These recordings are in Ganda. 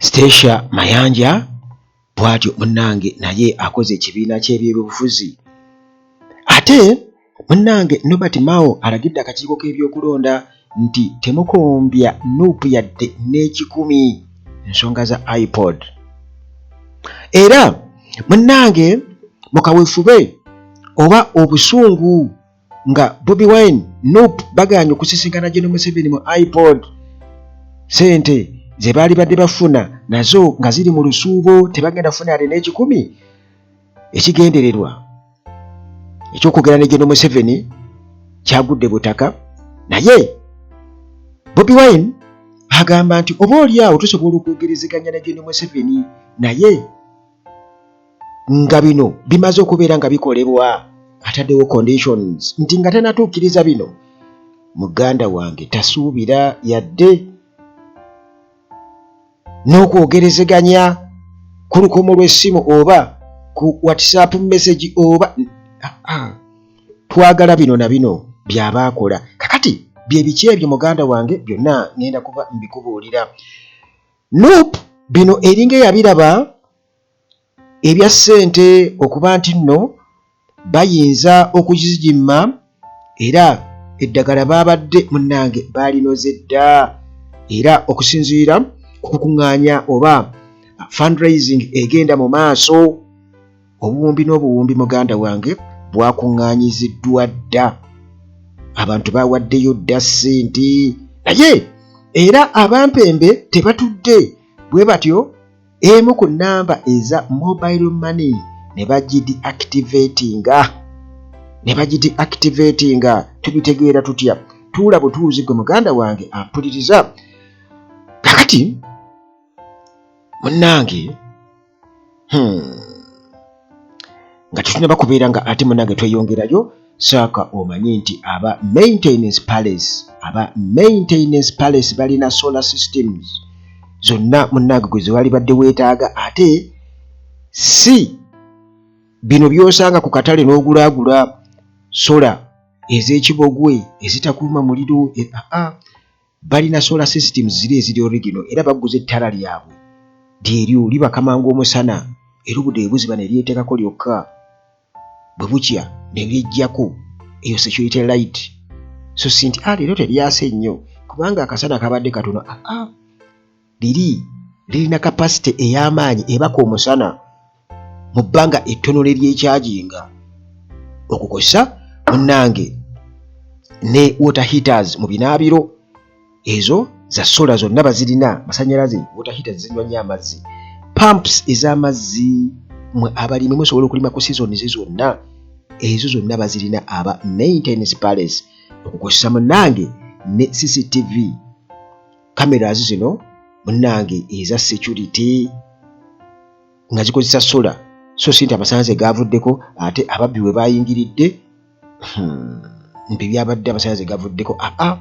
Stecia Mayanja bw'atyo munnange naye akoze ekibiina ky'ebyobufuzi. Ate munnange Norbert Mao alagidde akakiiko k'ebyokulonda nti temukombya Nup yadde n'ekikumi nsonga za IPOD. Era munnange mu kaweefube oba obusungu nga Bobi Wine Nup bagaanye okusisinkana Gen Museveni mu IPOD sente ze baali badde bafuna nazo nga ziri mu lusuubo tebagenda kufuna yadde n'ekikumi. Ekigendererwa eky'okwogera ne Gen Museveni kyagudde butaka, naye Bobi Wine agamba nti oba oli awo tusobola okwogerezeganya ne Gen Museveni, naye nga bino bimaze okubeera nga bikolebwa ataddewo conditions nti nga tanatuukiriza bino muganda wange tasuubira yadde n'okwogerezeganya ku lukomo lw'essimu oba ku WhatsApp message oba twagala bino na bino by'aba akola. Kakati bye biki ebyo muganda wange? Byonna ngenda kuba mbikubuulira. Nup bino eringa eyabiraba ebya ssente okuba nti nno bayinza okuzigimma, era eddagala baabadde munnange baalinoze dda, era okusinziira ku kukuŋŋaanya oba fundraising egenda mu maaso, obuwumbi n'obuwumbi muganda wange bwakuŋŋaanyiziddwa dda, abantu bawaddeyo dda ssente, naye era abampembe tebatudde bwe batyo. Emu ku nnamba eza mobile money ne bagideactivatinga. Tubitegeera tutya? Tuula butuuzi gwe muganda wange ampuliriza. Kakati munnange, nga tetunaba kubeera nga ate munnange tweyongerayo, saaka omanye nti aba Maintenance Palace balina solar systems zonna munnange gwe zewali badde weetaaga, ate si bino by'osanga ku katale n'ogulaagula solar ez'ekibogwe ezitakuuma muliro. Aa, balina solar systems ziri eziri original, era baguza ettala lyabwe lyeryo libaka mangu omusana, era obudde bwe buziba ne lyeteekako lyokka, bwe bukya ne lyeggyako eyo security light, so si nti ah leero teryase nnyo kubanga akasana kabadde katono. Aa, liri lirina capacity ey'amaanyi ebaka omusana mu bbanga ettono ne lyekyajinga. Okukozesa munnange ne water heaters mu binaabiro, ezo za solar zonna bazirina, masanyalaze. Water heaters zinywa nnyo amazzi, pumps ez'amazzi, mwe abalimi musobola okulima ku seasons zonna, ezo zonna bazirina aba Maintenance Palace. Okukozesa munnange ne CCTV cameras zino munnange eza security nga zikozesa solar, so si nti amasannyalaze gavuddeko ate ababbi we bayingiridde, mpi byabadde amasannyalaze gavuddeko. Aa,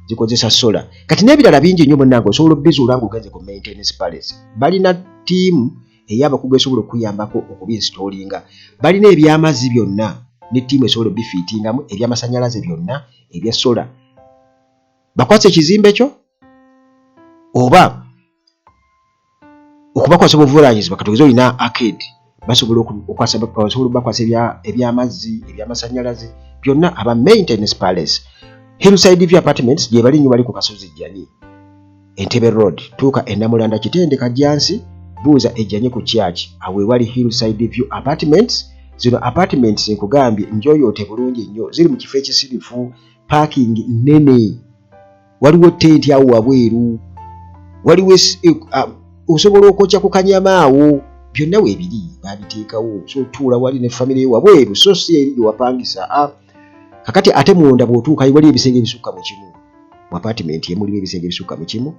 zikozesa solar. Kati n'ebirala bingi nnyo munnange osobola obizuula ng'ogenze ku Maintenance Palace. Balina ttiimu ey'abakugu esobola okuyambako okubinstallinga, balina ebyamazzi byonna ne ttiimu esobola obifiitingamu, ebyamasannyalaze byonna, ebya solar. Bakwasa ekizimbe kyo oba okubakwasa obuvunaanyizibwa. Katugeze olina arcade, basobola okubakwasa ebyamazzi, ebyamasannyalaze byonna aba Maintenance Palace. Hillside View Apartments gye bali nnyo, bali ku kasozi Jjanyi, Entebbe Road, tuuka e Namulanda, Kitende, Kajjansi, buuza ejjanye ku church, awo ewali Hillside View Apartments. Zino apartments nkugambye njoyoote bulungi nnyo, ziri mu kifo ekisirifu, parking nnene, waliwo tenti awo wabweru, waliwo osobola okwokya ku kanyama awo, byonna weebiri babiteekawo. So tuula wali ne famire wabweru, so si eri gye wapangisa. Kakati ate munda bw'otuukayo waliwo ebisenge ebisukka mu kimu, mu apartment emulimu ebisenge ebisukka mu kimu,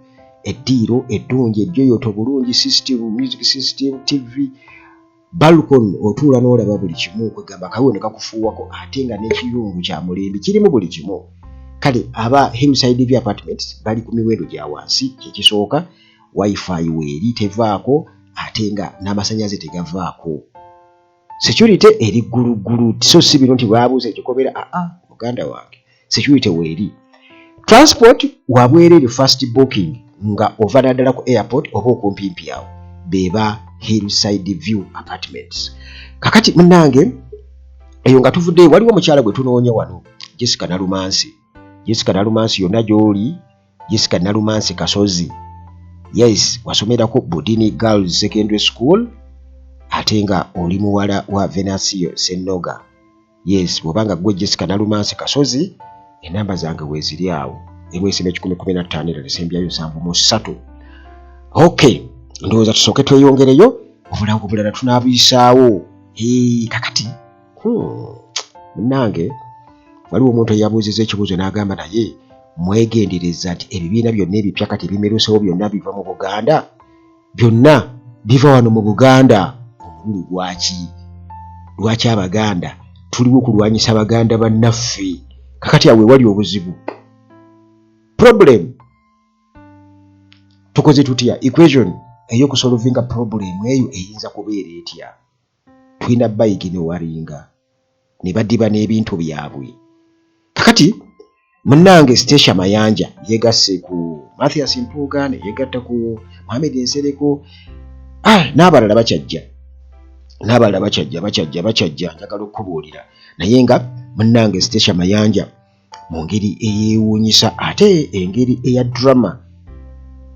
eddiiro eddungi ejjoyoto bulungi, system, music system, TV, balcony, otuula n'olaba buli kimu, kwegamba akawewo ne kakufuuwako, ate nga n'ekiyungu kya mulembe kirimu buli kimu. Kale aba Hillside View Apartments bali ku miwendo gya wansi. Kyekisooka, WiFi weeri tevaako, ate nga n'amasannyalaze tegavaako, security eri gguluggulu, so si bino nti bwabuuza ekikomera. Aa, muganda wange, security weeri, transport wabwereere, fast booking. nga ova naddala ku airport oba okumpimpi awo, beba Hillside View Apartments. Kakati munnange, eyo nga tuvuddeyo, waliwo omukyala gwe tunoonya wano, Jessica Nalumansi. Jessica Nalumansi, yonna gy'oli, Jessica Nalumansi Kasozi, yes, wasomerako Budini Girls Secondary School, ate nga oli muwala wa Venasio Senoga. Yes, bw'oba nga ggwe Jessica Nalumansi Kasozi, enamba zange weeziri awo, emu esemba 115, era nesembyayo 73. Okay, ndowooza tusooke tweyongereyo, obulango bulala tunaabuyisaawo. Kakati munnange, waliwo omuntu eyabuuziza ekibuuzo n'agamba, naye mwegendereza nti ebibiina byonna ebipya kati ebimerusewo byonna biva mu Buganda, byonna biva wano mu Buganda. Omululu gwaki? Lwaki Abaganda tuliwo okulwanyisa baganda bannaffe? Kakati awo ewali obuzibu, problem, tukoze tutya? Equation ey'okusolvinga problem eyo eyinza kubeera etya? Tulina bayigi newaringa ne badiba n'ebintu byabwe. Kakati munnange, Stecia Mayanja yegasse ku Mathias Mpuuga, ne yegatta ku Mohamed Nsereko, n'abalala bakyajja, n'abalala bakyajja, bakyajja, bakyajja. Njagala okukubuulira, naye nga munnange Stecia Mayanja mu ngeri eyeewuunyisa, ate engeri eya drama,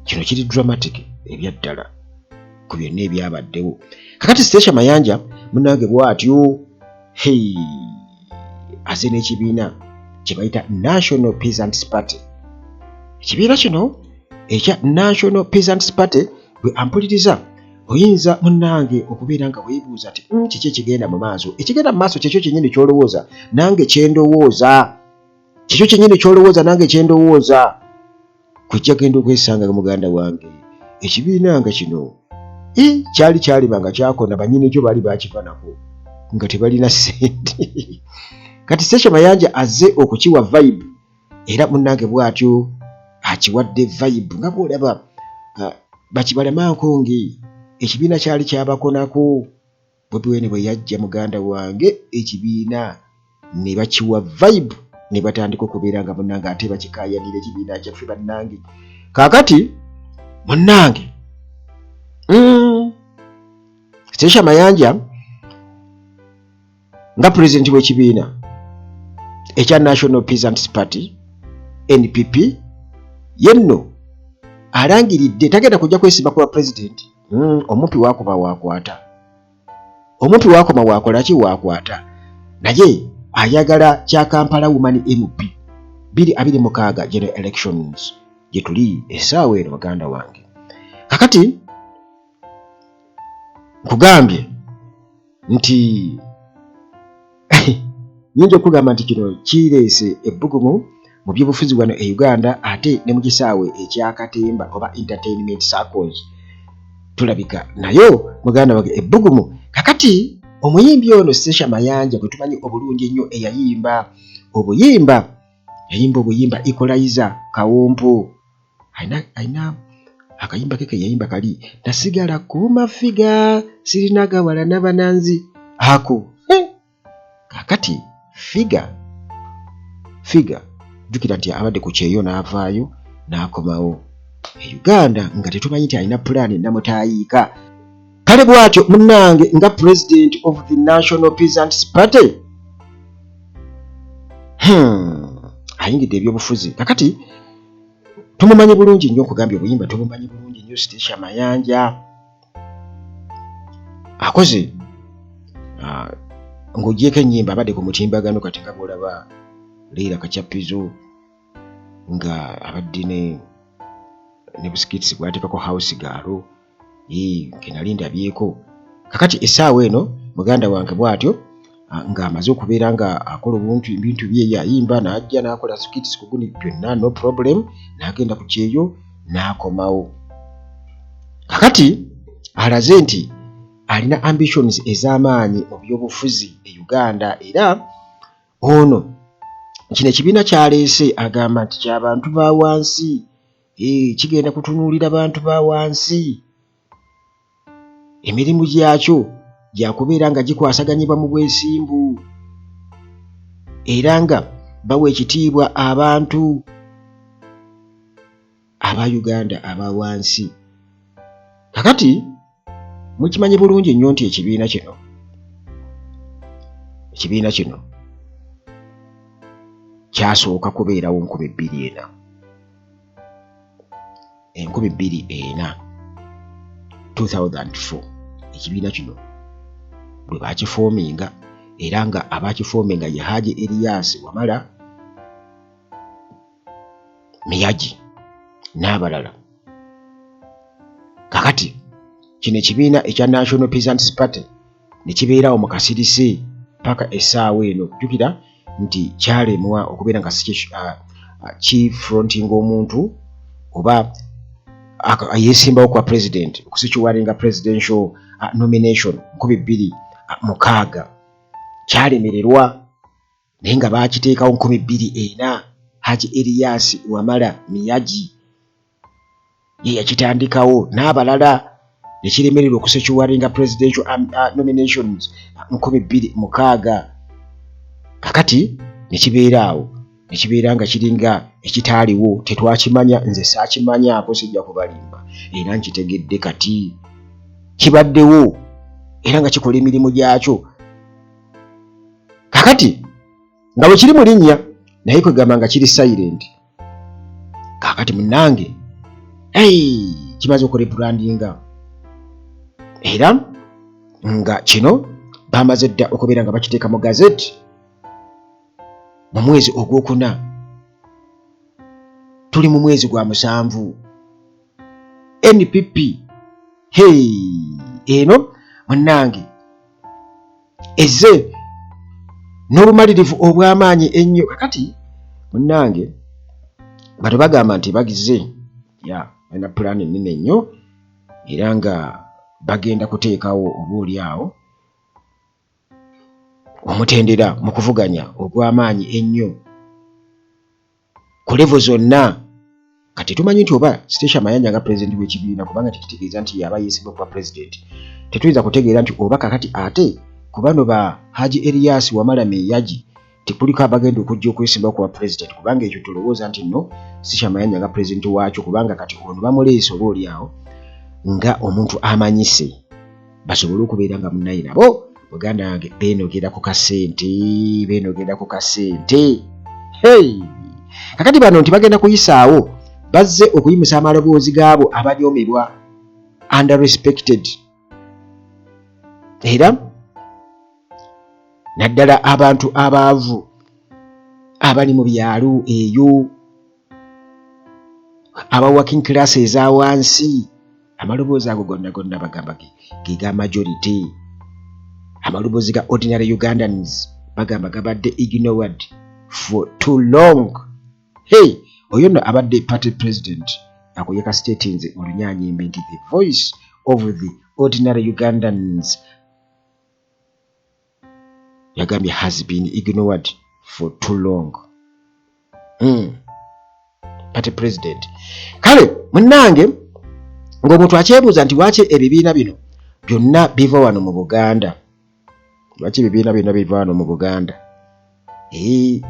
kino kiri dramatic ebyaddala ku byonna ebyabaddewo. Kakati Stecia Mayanja munnange bw'atyo, hey, aze n'ekibiina kye bayita National Peasants Party. Ekibiina kino ekya National Peasants Party, bwe ampuliriza, oyinza munnange okubeera nga weebuuza nti, kiki ekigenda mu maaso?" Ekigenda mu maaso kyekyo kyennyini ky'olowooza nange kyendowooza, kyekyo kyennyini ky'olowooza nange kyendowooza. Kujja genda okwesanga muganda wange, ekibiina nga kino kyali kyaliba nga kyakona, bannyini kyo baali bakiva nako nga tebalina ssente. Kati Stecia Mayanja azze okukiwa vibe, era munnange bw'atyo akiwadde vibe nga bw'olaba. Bakibalama nkonge, ekibiina kyali kyabakonako. Bobi Wine bwe yajja, muganda wange, ekibiina ne bakiwa vibe, ne batandika okubeera nga munnange ate bakikaayanira ekibiina kyaffe bannange. Kaakati munnange, Stecia Mayanja nga pulezidenti w'ekibiina ekya National Peasants Party, NPP, yenno alangiridde tagenda kujja kwesimba kuba pulezidenti. Omumpi wakuba wakwata, omumpi wakoma wakola ki, wakwata, naye ayagala kya Kampala Woman MP 2026 general elections gye tuli essaawa eno. Muganda wange, kakati nkugambye nti nyinza okugamba nti kino kireese ebbugumu mu byobufuzi wano e Uganda, ate ne mu kisaawe ekyakatemba oba entertainment circles tulabika nayo, muganda wange, ebbugumu. Kakati omuyimbi ono Stecia Mayanja gwe tumanyi obulungi ennyo, eyayimba obuyimba, yayimba obuyimba Equalizer, Kawompo, alina akayimba ke keyayimba kali "Nasigala ku mafiga sirina gawala nabananzi" ako. Kakati figa figa, jjukira nti abadde ku kyeyo n'avaayo n'akomawo e Uganda nga tetumanyi nti alina pulaani namutaayiika. Kale bw'atyo munnange nga president of the National Peasants Party, ayingidde ebyobufuzi. Kakati tumumanyi bulungi nnyo, okugambye obuyimba tumumanyi bulungi nnyo. Stecia Mayanja akoze, ng'ogyeko ennyimba, abadde ku mutimbagano. Kati nga bw'olaba Leira Kachapizo nga abadde ne buskits bwateekako house girl ke nali ndabyeko. Kakati essaawa eno muganda wange bw'atyo ng'amaze okubeera nga akola obuntu ebintu bye, yayimba n'ajja n'akola skits ku gundi byonna, no problem, n'agenda ku kyeyo n'akomawo. Kakati alaze nti alina ambitions ez'amaanyi mu byobufuzi e Uganda, era ono kino ekibiina kyaleese agamba nti kyabantu ba wansi, kigenda kutunuulira bantu ba wansi, emirimu gyakyo gyakubeera nga gikwasaganyibwa mu bwesimbu era nga bawa ekitiibwa abantu. aba Uganda aba wansi. Kakati mukimanyi bulungi nnyo nti ekibiina kino ekibiina kino kyasooka kubeerawo 2004, 2004, 2004, ekibiina kino bwe bakifoominga, era nga abakifoominga ye Haji Elias Wamala Miyagi n'abalala. Kakati kino ekibiina ekya National Peasants Party ne kibeerawo mu kasirise paka essaawa eno. Jjukira nti kyalemwa okubeera nga kifrontinga omuntu oba yeesimbawo kwa president, okusecuringa presidential nomination 2006, kyalemererwa, naye nga baakiteekawo 2004. Haji Elias Wamala Miyagi ye yakitandikawo n'abalala, ne kiremererwa okusecuringa presidential nominations 2006. Kakati ne kibeera awo, ne kibeera nga kiringa ekitaaliwo, tetwakimanya. Nze saakimanyaako, sijja kubalimba, era nkitegedde kati kibaddewo era nga kikola emirimu gyakyo. Kakati nga bwe kiri mu linnya, naye kwegamba nga kiri silent. Kakati munnange, kimaze okurebrandinga, era nga kino bamaze dda okubeera nga bakiteeka mu gazette mu mwezi ogwokuna. Tuli mu mwezi gwa musanvu. NPP, hey, eno munnange ezze n'obumalirivu obw'amaanyi ennyo. Kakati munnange, bano bagamba nti bagize ya balina pulaani ennene nnyo, era nga bagenda kuteekawo oba oli awo omutendera mu kuvuganya ogw'amaanyi ennyo ku level zonna. Kati tumanyi nti oba Stecia Mayanja nga pulezidenti w'ekibiina, kubanga tekitegeeza nti yaba yeesimba okuba pulezidenti, tetuyinza kutegeera nti oba kakati ate ku bano ba Haji Elias Wamala Miyagi tekuliko abagenda okujja okwesimba okuba pulezidenti, kubanga ekyo tolowooza nti nno Stecia Mayanja nga pulezidenti waakyo, kubanga kati ono bamuleese oba oli awo nga omuntu amanyise, basobole okubeera nga munnaye nabo muganda wange beenogera ku kasente, beenogera ku kasente. Hey! Kakati bano nti bagenda kuyisaawo, bazze okuyimusa amaloboozi gaabo abanyoomebwa, under respected, era naddala abantu abaavu abali mu byalo eyo, aba working class eza wansi. Amaloboozi ago gonna gonna bagamba ge ga majority. Amaloboozi ga ordinary Ugandans bagamba gabadde ignored for too long. Hey, oyo nno abadde party president akuyeka statinze mu Lunyanyimbe nti the voice of the ordinary Ugandans, yagambye, has been ignored for too long. Party president. Kale munnange, ng'omuntu akyebuuza nti lwaki ebibiina bino byonna biva wano mu Buganda? Lwaki ebibiina byonna biva wano mu Buganda? Ee,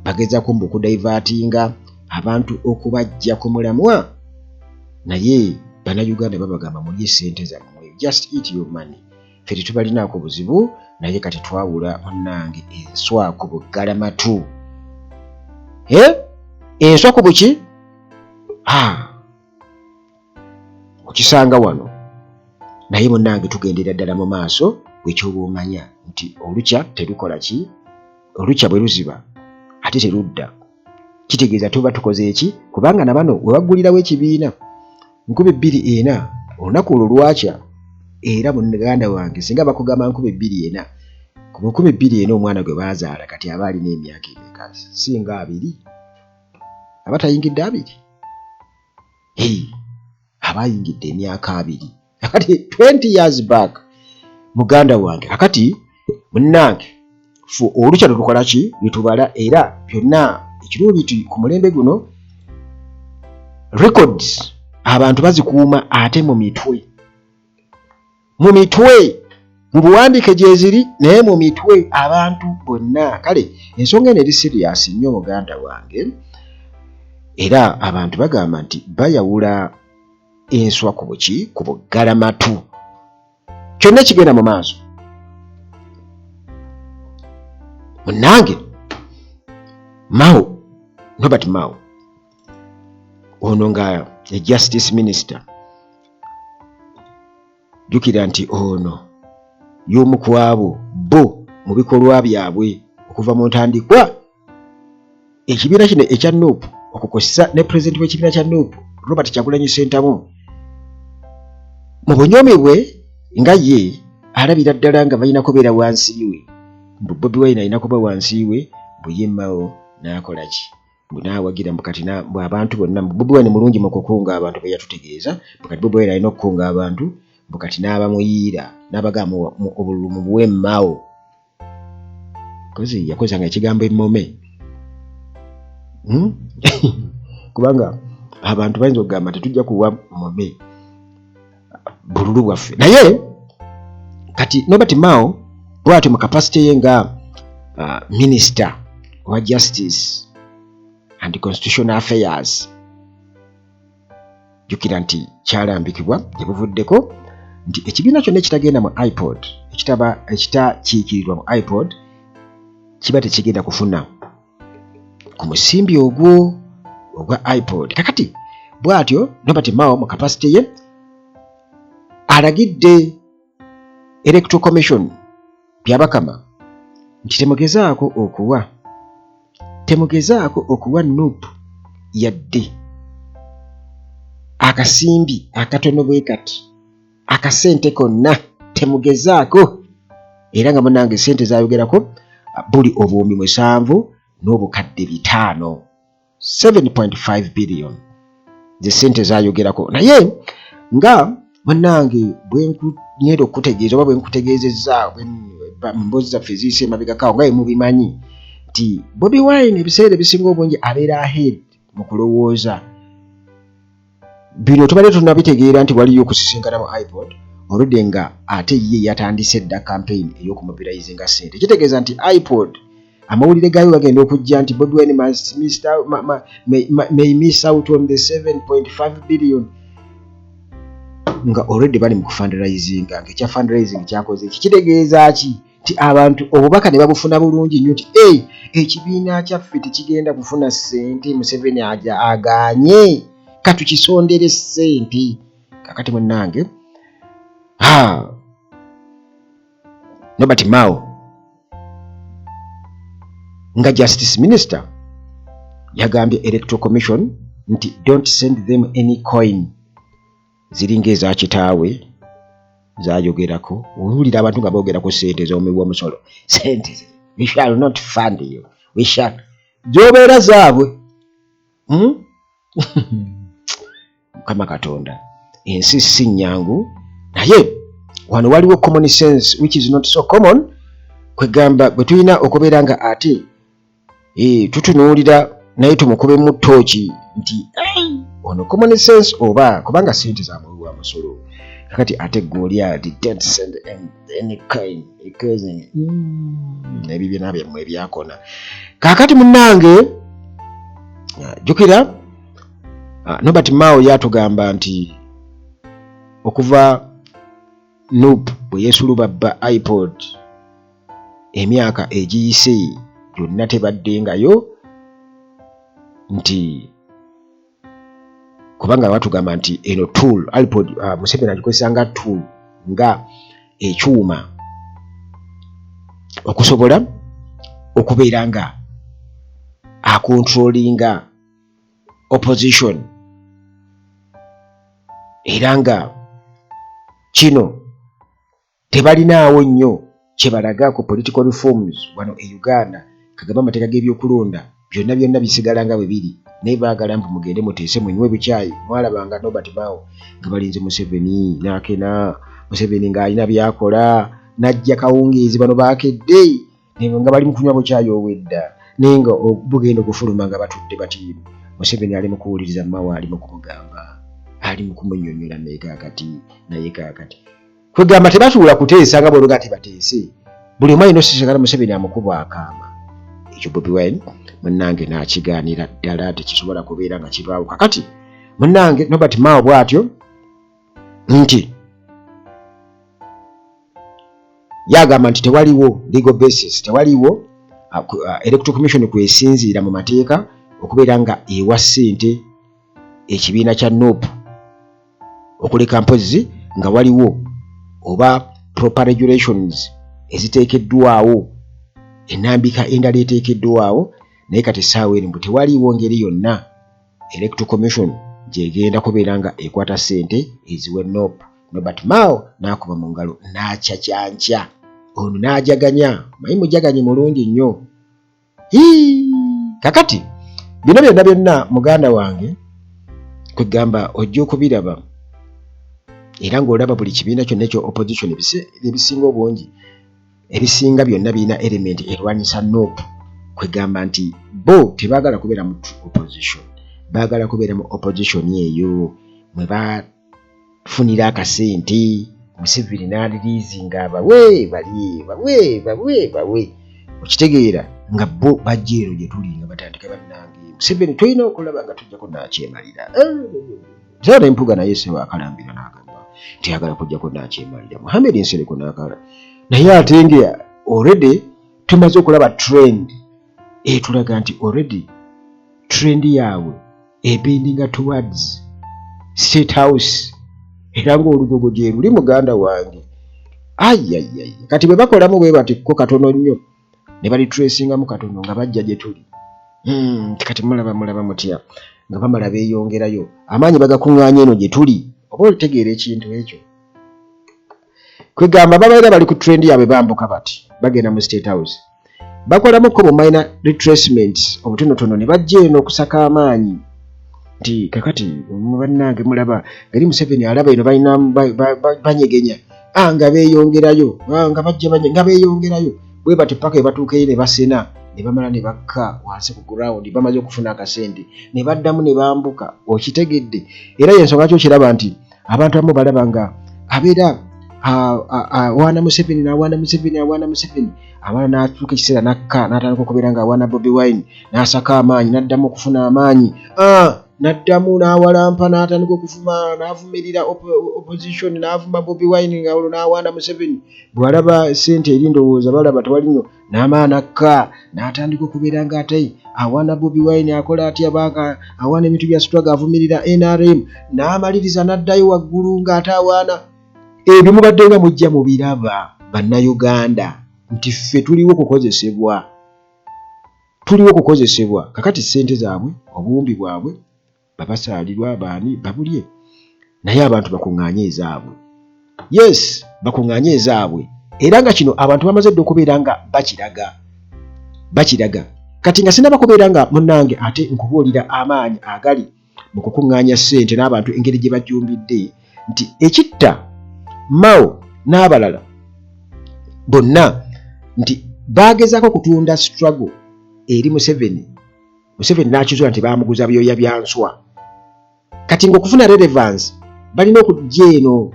bagezaako mbu okudivertinga abantu okubajja ku mulamwa, naye Bannayuganda babagamba mulye sente zammwe, just eat your money, ffe tetubalinaako buzibu. Naye kati twawula munnange enswa ku buggalamatu, enswa ku buki okisanga wano. Naye munnange, tugendera ddala mu maaso. Ekyoba omanya nti olukya terukola ki, olukya bwe luziba ate terudda, kitegeeza tuba tukoze eki? Kubanga nabano we baggulirawo ekibiina 2004, olunaku olwo lwakya. Era muganda wange, singa bakugamba 2004, ku 2004 omwana gwe baazaala kati aba alina emyaka emeka? Singa 20, aba tayingidde 20, aba ayingidde emyaka 20. Akati 20 years back, muganda wange. Akati munnange, fu olukya lwetukola ki, lwetubala. Era byonna ekirungi ti ku mulembe guno records abantu bazikuuma, ate mu mitwe, mu mitwe, mu buwandiike gyeziri, naye mu mitwe abantu bonna. Kale ensonga eno eri serious nnyo, muganda wange. Era abantu bagamba nti bayawula enswa ku buki ku buggalamatu. Kyonna ekigenda mu maaso munnange, Mao, Norbert Mao ono nga ye justice minister, jjukira nti ono y'omu ku abo bo mu bikolwa byabwe okuva mu ntandikwa ekibiina kino ekya Nup, okukozesa ne pulezidenti w'ekibiina kya Nup Robert Kyagulanyi Ssentamu, mu bunyoomi bwe nga ye alabira ddala nga balina kubeera wansi we, mbu Bobi Wine alina kuba wansi we, mbu ye Mao n'akola ki, mbu n'awagira, mbu kati mbu abantu bonna, mbu Bobi Wine mulungi mu kukunga abantu, bwe yatutegeeza, mbu kati Bobi Wine alina okukunga abantu, mbu kati n'abamuyiira n'abagamba obululu mubuwe Mao. Kozi yakozanga ekigambo emmome, Kubanga abantu bayinza okugamba tetujja kuwa mome bululu bwaffe. Naye kati Norbert Mao bwatyo mu capacity ye nga minister wa justice and constitutional affairs, jjukira nti kyalambikibwa gye buvuddeko nti ekibiina kyonna ekitagenda mu IPOD, ekitaba ekitakiikirirwa mu IPOD, kiba tekigenda kufuna ku musimbi ogwo ogwa IPOD. Kakati bw'atyo Norbert Mao mu capacity ye alagidde Electoral Commission, Byabakama, nti temugezaako okuwa NUP yadde akasimbi akatono bwe kati, akasente konna temugezaako. Era nga munange sente zayogerako buli 7,500,000, 7.5 billion ze sente zayogerako. Naye nga munnange bwenkugenda okukutegeeza oba bwenkutegeezezza mu mboozi zaffe eziyise emabegakaawo, nga bwe mubimanyi nti Bobi Wine ebiseera ebisinga obungi abeera ahead mu kulowooza. Bino tubadde tunabitegeera nti waliyo okusisinkana mu IPOD oludde nga ate ye yatandise dda campaign ey'okumobilizinga ssente. Kitegeeza nti IPOD amawulire gaayo gagenda okujja nti Bobi Wine may miss out on the 7.5 billion nga already bali mu kufundraisinga, nga ekya fundraising kyakoze eki. Kitegeeza ki? Nti abantu obubaka ne babufuna bulungi nnyo nti e ekibiina kyaffe tekigenda kufuna ssente, Museveni aja aganye, katukisondere ssente. Kakati munnange, ha, Norbert Mao nga justice minister yagambye Electoral Commission nti don't send them any coin. Ziringa eza kitaawe zayogerako. Owulira abantu nga boogera ku ssente z'omuwi w'omusolo, sente we shall not fund you, we shall zobeera zaabwe, Mukama Katonda, ensi si nnyangu. Naye wano waliwo common sense which is not so common, kwegamba bwe tulina okubeera nga ate tutunuulira naye tumukubemu tooki nti ono common sense oba kubanga sente za muwi wa musolo. Kakati ate gwe ati don't send any kind because ebibiina byammwe ebyakona. Kakati munnange, jjukira Norbert Mao yatugamba nti okuva NUP bwe yeesulubabba IPOD emyaka egiyise gyonna tebaddengayo, nti kubanga batugamba nti eno tool IPOD, Museveni agikozesa nga tool, nga ekyuma okusobola okubeera nga acontrollinga opposition, era nga kino tebalinaawo nnyo kyebalaga ku political reforms wano e Uganda. Kagamba amateeka g'ebyokulonda byonna byonna bisigala nga bwe biri, naye baagala mbu mugende muteese munywe bukyayi. Mwalabanga Norbert Mao nga balinze Museveni n'akena, Museveni ng'alina byakola n'ajja kawungeezi, bano baakedde nga bali mu kunywa bukyayi obwedda, naye nga bugenda okufuluma nga batudde bati Museveni ali mu kuwuliriza Mao, ali mu kumugamba, ali mu kumunyonyola. Naye kaakati, naye kaakati kwegamba tebatuula kuteesa nga bwoluga nti bateese, buli omu alina osisinkana Museveni amukuba akaama. Ekyo Bobi Wine munnange n'akigaanira ddala, tekisobola kubeera nga kibaawo. Kakati munnange Norbert Mao bw'atyo nti yagamba nti tewaliwo legal basis, tewaliwo electoral commission kwesinziira mu mateeka okubeera nga ewa ssente ekibiina kya NUP, okuleka mpozzi nga waliwo oba proper regulations eziteekeddwawo, ennambika endala eteekeddwawo. Naye kati essaawa eno mbu tewaliiwo ngeri yonna electoral commission gyegenda kubeera nga ekwata ssente eziwe NUP. Norbert Mao n'akuba mu ngalo n'akyakyankya ono n'ajaganya, manyi mujaganye mulungi nnyo. Kakati bino byonna byonna muganda wange kwegamba ojja okubiraba era ng'olaba buli kibiina kyonna ekyo opposition ebisinga obungi, ebisinga byonna birina element erwanyisa NUP. Kwegamba nti bo tebaagala kubeera mu opposition, baagala kubeera mu opposition eyo mwe bafunira akasente. Museveni n'aliriizi nga bawe bali bawe bawe bawe, okitegeera nga bo bajja eno gye tuli nga batandika, bannange Museveni tulina okulaba nga tujjako nakyemalira. Era Mpuga naye sebo akalambira n'agamba nti ayagala kujjako nakyemalira. Muhammed Nsereko n'akala naye, ate nga already tumaze okulaba trend etulaga nti already trend yaabwe ebendinga towards State House, era ng'olugogo gye luli muganda wange. Ayayaya, kati bwe bakolamu bwe bati ko katono nnyo ne balitracingamu katono nga bajja gye tuli. Kati mulaba mulaba mutya nga bamala beeyongerayo amaanyi bagakuŋŋaanya eno gye tuli? Oba olitegeera ekintu ekyo, kwegamba babeera bali ku trend yaabwe, bambuka bati bagenda mu State House, bakolamuko bu minor retracements obutonotono ne bajja eno okusaka amaanyi nti kakati bannange mulaba ngeri Museveni alaba eno balina banyegenya, nga beeyongerayo, nga bajja nga beeyongerayo bwe bati paka ebatuukeyo ne basena ne bamala ne bakka wansi ku ground, bamaze okufuna akasente ne baddamu ne bambuka. Okitegedde? Era yensonga ki okiraba nti abantu abamu balaba nga abeera awaana Museveni, n'awaana Museveni, awaana Museveni, amala n'atuuka ekiseera n'akka n'atandika okubeera nga awaana Bobi Wine, n'asaka amaanyi, n'addamu okufuna amaanyi, n'addamu n'awalampa, n'atandika okuvuma, n'avumirira opposition, n'avuma Bobi Wine, nga olwo n'awaana Museveni. Bw'alaba ssente eri ndowooza balaba tewali nnyo, n'amala n'akka n'atandika okubeera nga ate awaana Bobi Wine, akola atya banga awaana ebintu bya struggle, avumirira NRM, n'amaliriza n'addayo waggulu ng'ate awaana. Ebyo mubadde nga mujja mubiraba bannayuganda nti ffe tuliwo kukozesebwa, tuliwo kukozesebwa. Kakati ssente zaabwe, obuwumbi bwabwe babasaalirwa baani babulye, naye abantu bakuŋŋaanye ezaabwe. Yes, bakuŋŋaanye ezaabwe, era nga kino abantu bamaze dda okubeera nga bakiraga, bakiraga. Kati nga sinaba kubeera nga munnange ate nkubuulira amaanyi agali mu kukuŋŋaanya ssente n'abantu engeri gye bajjumbidde nti ekitta Mao n'abalala bonna nti baagezaako okutunda struggle eri Museveni. Museveni n'akizuula nti baamuguza byoya bya nswa. Kati ng'okufuna relevance balina okujja eno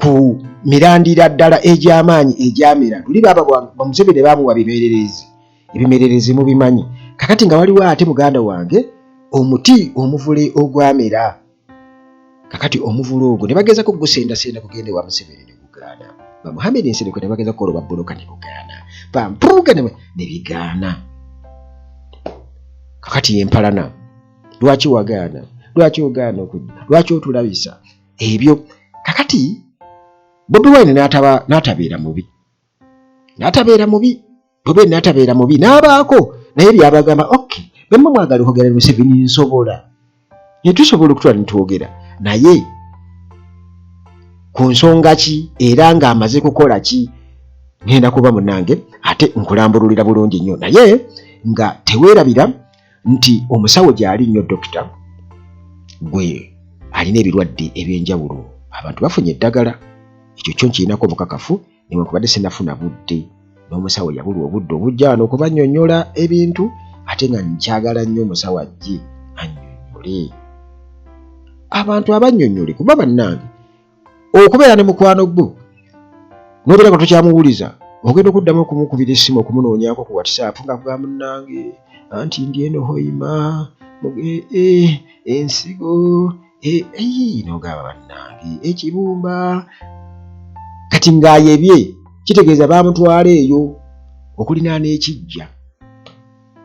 ku mirandira ddala egy'amaanyi egyamera luli baba Museveni baamuwa bimererezi, ebimererezi mubimanyi. Kakati nga waliwo ate muganda wange omuti omuvule ogwamera, kakati omuvule ogwo ne bagezako gusendasenda kugenda ewa Museveni ne gugaana. Ba Muhammed Nsereko ne bageza kukola obwabboloka ne bugaana, bampuuga ne bigaana. Kakati yempalana, lwaki wagaana? Lwaki ogaana okujja? Lwaki otulabisa ebyo? Kakati Bobi Wine n'atabeera mubi, n'atabeera mubi, Bobi n'atabeera mubi, n'abaako naye byabagamba, ok, bemwe mwagala okwogera ne Museveni, nsobola, netusobola okutwala netwogera naye ku nsonga ki era ng'amaze kukola ki? Ngenda kuba munange ate nkulambululira bulungi nnyo, naye nga teweerabira nti omusawo gy'ali nnyo, dokita gwe alina ebirwadde ebyenjawulo, abantu bafunye eddagala, ekyo kyo nkirinako obukakafu, newankubadde sinafuna budde n'omusawo yabulwa obudde obujja wano okubannyonnyola ebintu, ate nga nkyagala nnyo omusawo ajje annyonnyole abantu, abannyonnyole, kuba bannange okubeera ne mukwano gwo n'obeera nga tokyamuwuliza Ogenda okuddamu okumukubira essimu okumunoonyaako ku WhatsApp nga kugamba munnange anti ndi eno Hoima ensigo nogamba bannange ekibumba kati ng'ayebye kitegeeza baamutwala eyo okulinaana ekijja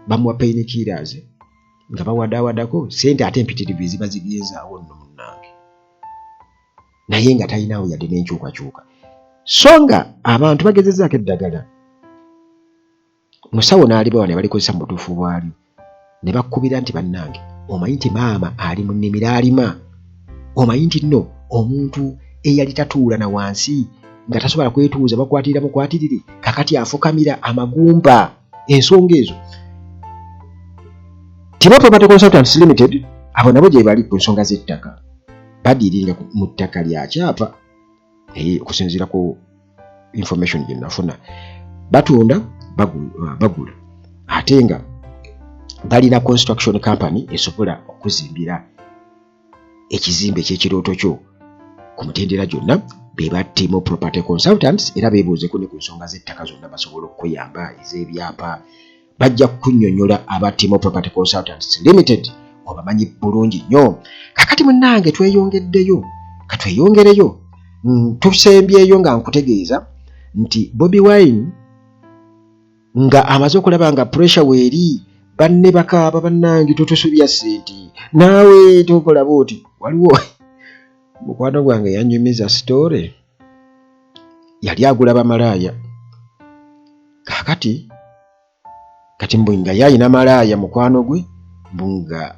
bamuwa painkillers nga bawadaawadako sente ate empitirivu eziba zigenze awo nno munnange naye nga talinaawo yadde n'enkyukakyuka so nga abantu bagezezaako eddagala musawo n'alibawa ne balikozesa mu butuufu bwalyo ne bakkubira nti bannange omanyi nti maama ali mu nnimiro alima omanyi nti nno omuntu eyali tatuula na wansi nga tasobola kwetuuza bakwatirira mukwatirire kakati afukamira amagumba ensonga ezo Timo Property Consultants Limited abo nabo gye bali ku nsonga z'ettaka badiiringa mu ttaka lya kyapa okusinziira ku information gye nafuna batunda bagula ate nga balina construction company esobola okuzimbira ekizimbe eky'ekirooto kyo ku mutendera gyonna be ba Timo Property Consultants era beebuuzeko ne ku nsonga z'ettaka zonna basobola okukuyamba ez'ebyapa bajja kukunnyonnyola aba Timo Property Consultants Limited obamanyi bulungi nnyo. Kakati munnange tweyongeddeyo katweyongereyo tusembyeyo nga nkutegeeza nti Bobi Wine nga amaze okulaba nga pressure weeri banne bakaaba bannange totusubya ssente naawe tokola bwoti waliwo mukwano gwange yanyumiza sitore yali agula bamalaaya kakati kati mbu nga ye alina malaaya mukwano gwe mbu nga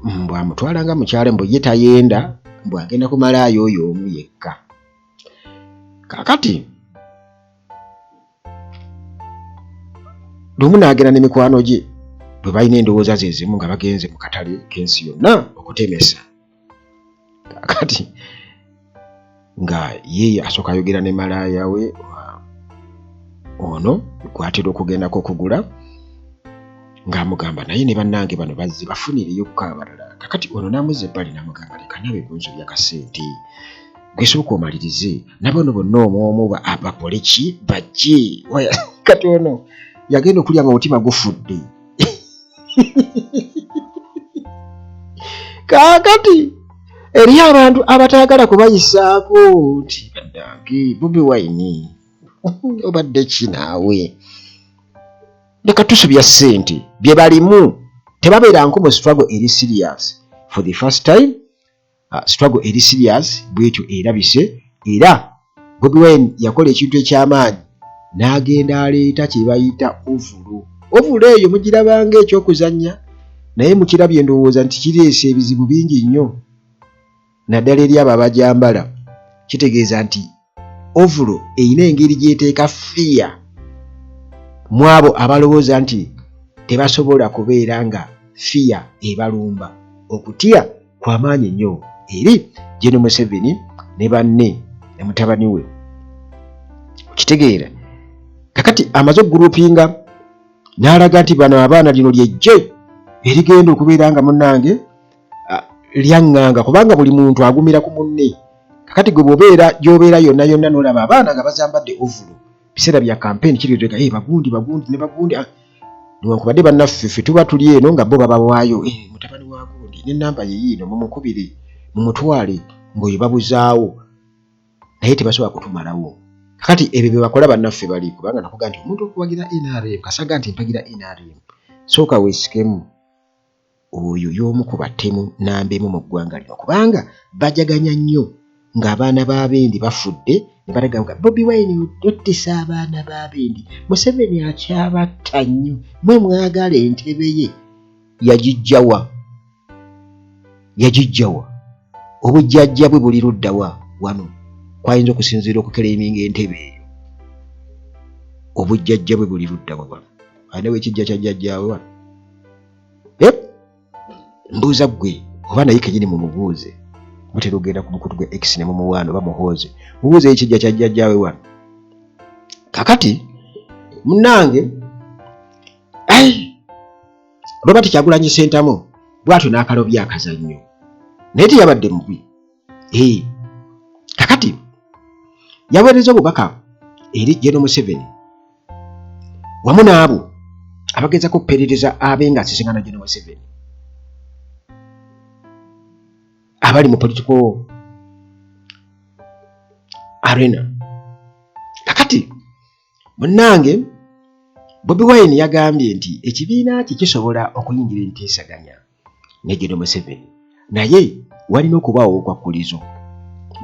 mbu amutwala nga mukyala mbu ye tayenda mbu agenda ku malaaya oyo omu yekka kakati lumu n'agenda ne mikwano gye bwe balina endowooza ze zimu nga bagenze mu katale k'ensi yonna okutemesa kakati nga ye asooka ayogera ne malaaya we ono gwatera okugendako okugula ng'amugamba naye ne bannange bano bazze bafunireyo kuko abalala kakati ono n'amuzza ebbali n'amugamba leka nawe kunsobya kasente gwe sooka omalirize nabano bonna omu omu bakole ki bajje kati ono yagenda okulya nga omutima gufudde kaakati eriyo abantu abataagala kubayisaako nti bannange Bobi Wine obadde ki naawe leka tusubya ssente bye balimu tebabeeranko mu struggle eri serious for the first time Struggle eri serious bwetyo erabise era Bobi Wine yakola ekintu ekyamaanyi n'agenda aleeta kye bayita ovulo. Ovulo eyo mugirabanga ekyokuzannya naye mukirabye ndowooza nti kireese ebizibu bingi nnyo naddala eri abo abagyambala. Kitegeeza nti ovulo erina engeri gy'eteeka fiya mu abo abalowooza nti tebasobola kubeera nga fiya ebalumba okutya kwamaanyi nnyo eri Gen Museveni ne banne ne mutabani we okitegeera kakati amaze okugurupinga n'alaga nti bano abaana lino lyejje erigenda okubeera nga munnange lyaŋŋanga kubanga buli muntu agumira ku munne kakati gwe bw'obeera gy'obeera yonna yonna n'olaba abaana nga bazambadde ovulo biseera bya kampeyini kirireega hey, bagundi bagundi ne bagundi ah. Newankubadde bannaffe ffe tuba tuli eno nga bo babawaayo eh, mutabani wa gundi n'ennamba ye yiino mumukubire mumutwale ng'oyo babuzaawo naye tebasobola kutumalawo kakati ebyo bye bakola bannaffe bali kubanga nakuga nti omuntu okuwagira nrm kasaga nti mpagira nrm sooka weesikemu Oyo y'omu ku batemu namba emu mu ggwanga lino kubanga bajaganya nnyo ng'abaana b'abendi bafudde ne balaga nga Bobi Wine ottisa abaana b'abendi, Museveni akyabatta nnyo, mwe mwagala entebe ye yagiggya wa? Yagiggya wa? Obujjajja bwe buli ludda wa wano kwayinza okusinziira okukeleiminga entebe eyo? Obujjajja bwe buli ludda wa wano? Alinawo ekijja kya jjajjaawe wano? Mbuuza ggwe oba naye kenyini mumubuuze mutera okugenda ku mukutu gwa X ne mumuwaana oba muhoozi mubuuze ekijja kya jjajjaawe wano kakati munange Robert Kyagulanyi Ssentamu bwatyo n'akalobya akazannyo naye teyabadde mubi kakati yaweereza obubaka eri General Museveni. Wamu n'abo abagezaako okuperereza abe nga asisinkana General Museveni abali mu political arena. Kakati munnange Bobi Wine yagambye nti ekibiina kye kisobola okuyingira enteesaganya ne General Museveni, naye walina okubaawo obukwakkulizo.